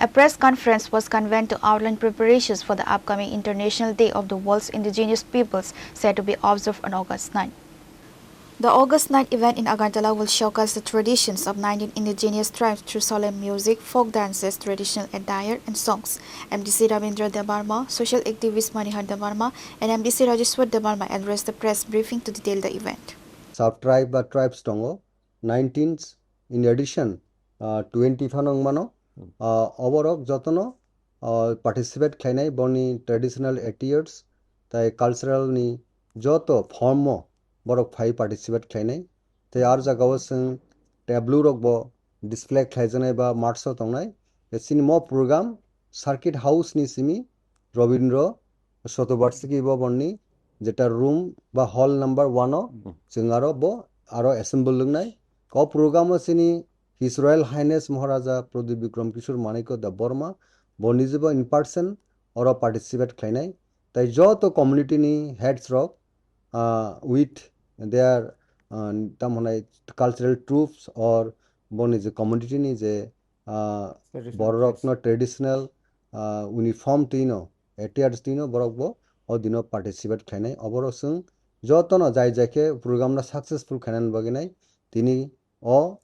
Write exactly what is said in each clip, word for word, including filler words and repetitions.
A press conference was convened to outline preparations for the upcoming International Day of the World's Indigenous Peoples, set to be observed on August nine. The August nine event in Agartala will showcase the traditions of nineteen indigenous tribes through solemn music, folk dances, traditional attire, and songs. M D C Ravindra Debbarma, social activist Manihar Debbarma, and M D C Rajeshwar Debbarma addressed the press briefing to detail the event. Sub tribe ba tribes tongo, nineteen in addition, uh, twenty phano wngmano. Uh, oborok jotono, uh, participate khlainai, boni traditional attires tai cultural ni joto form o borok phai participate khlainai. Tai ar jagao chwng tableau rok bo display khlaijaknai ba march o tongnai. Chini mo program Circuit House ni simi Robindra Shatobarshiki Bhavan ni jeta room ba hall number one o chwng aro bo aro assemble wngnai. O program o chini His Royal Highness Maharaja Pradyut Bikram Kishore Manikya Debbarma bo nijebo in person oro participate khlainai. Tai joto community ni heads rok, ah, with their, ah, tamo hwnai cultural troupes or boni je community ni je, ah, bororokno traditional, ah, uniform twino, attires twino borok bo o dino participate khlainai. Oboro chwng jotono jai jai khe program no successful khainani bagwi nai tini o,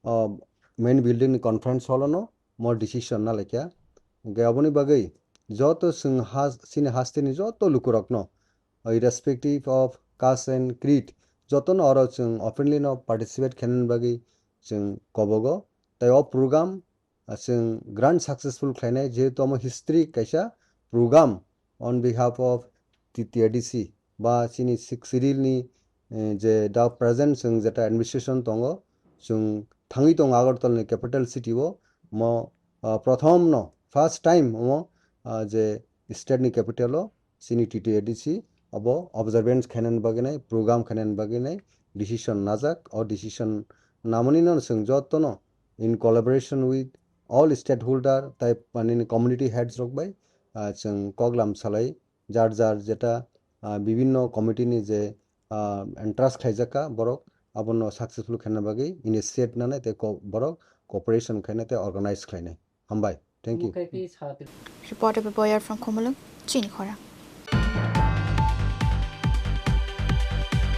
o main building ni conference hall no mo decision na laikha. Hwnkhe aboni bagwi joto chwng ha-, chini hasteni joto lukurokno, irrespective of caste and creed, jotono oro chwng openly no participate khainani bagwi chwng kobogo. Tai o program, ah, chwng grand successful khlainai, jehetu omo history kaisa program on behalf of T T A D C ba chini Sixth Schedule ni, eh, je da present chwng jeta administration tongo, chwng thangwi tongo Agartala ni capital city o, mo, ah, prothom no first time omo, ah, je state ni capital o chini T T A D C abo observance khainani bagwi nai, program khainani bagwi nai decision najak. O decision namani no chwng jotono in collaboration with all stakeholder tai manini community heads rok bai, ah, chwng koklam salai jar jar jeta, ah, bibinno committee ni je, ah, entrust khlaijak kha borok abono successful khaina bagwi initiate nanai tei ko-, borok cooperation khainai tei organize khlainai. Hambai. Thank you. Reporter Boyar from Khumulwng, Chini Khorang.